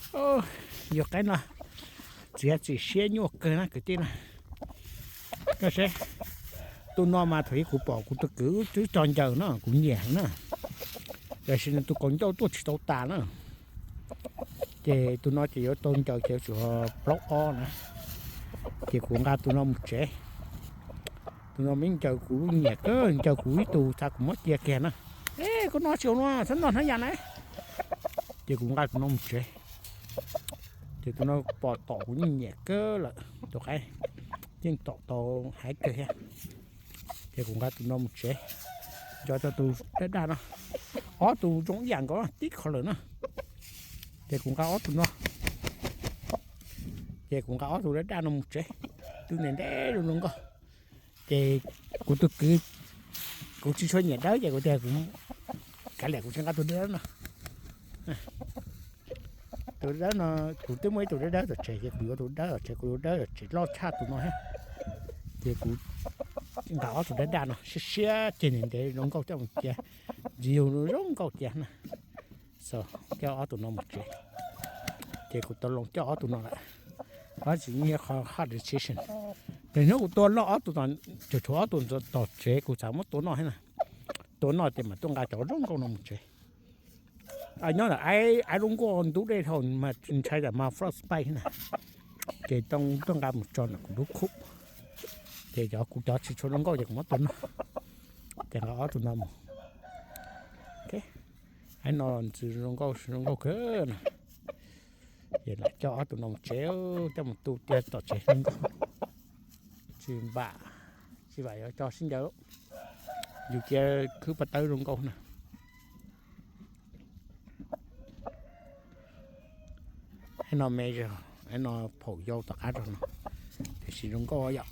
Yog qaib no txiav txim siab nyuaj kawg na kwv tij na. Koj saib, tus no mas thaum ub kuv pom kuv tus kwv twb cog ncaws no kuv nyiam na, tiam sis nws tus kaus ncauj tuaj tsis tau tas na. Ces tus no ces yuav tau ncaws ces yuav tsum plaub ob na. Ces kuv nqa tus no mus tsev. Tus no me ncaws kuv nyiam kawg, ncaws kuv ib tug txha kuv muab cia kiag na. E, koj noj tsis ua no, txhob noj hnab yas na. Ces kuv nqa tus no mus tsev. Ces tus no pom tom kuv nyiam kawg lawm, tus qaib yeej tom tau haiv kawg thiab. Ces kuv nqa tus no mus tsev, nco tau tus daj daj no. Ob tug zoo ib yam nkaus tib qho lawm na. Ces kuv nqa ob tug no, ces kuv nqa ob tug daj daj no mus tsev, twb ntev ntev zoo nkauj. Ces kuv tus kwv, kuv tsis tshua nyiam dawb ces kuv tias kuv kav liam kuv tsis nqa tus dawb no. Tus dawb no, kuv twb muaj ib tug dawb dawb tom tsev ces kuv yuav tus dawb tom tsev, kuv yuav dawb tom tsev loj tshaj tus no thiab. Ces kuv nqa ob tug daj daj no siab siab ceg ntev ntev zoo nkauj coj mus cia, ntsis yug zoo nkauj cia na. So, coj ob tug no mus tsev. Ces kuv tau loo coj ob tug no lawm. Qhov tsis yog qhov hard decision. Lwm hnub kuv tua loj ob tug, tshuav tshuav ob tug tom tsev kuv xav muab tua noj thiab na. Tua noj ces mam tuaj nqa cov zoo nkauj no mus tsev. Nyob ntawm aiv zoo nkauj ntub dej dhau mas ntshai tam mas frostbite thiab na. Ces tuaj nqa mus tso ntawm kuv lub khub. Ces cov kuv cov tsis tshua zoo nkauj ces kuv muab tua noj. Ces nqa ob tug no mus. Aiv no ntxwv zoo nkauj zoo nkauj kawg na. Ces lam coj ob tug no mus tsev, coj mus tu cia tom tsev zoo nkauj. Tsis vam, tsis vam yuav cog sib ncaws, yus cia khwb paj tawb zoo nkauj na. Aiv no me zog, aiv no phaum yau tom qab zog no, tiam sis zoo nkauj yom.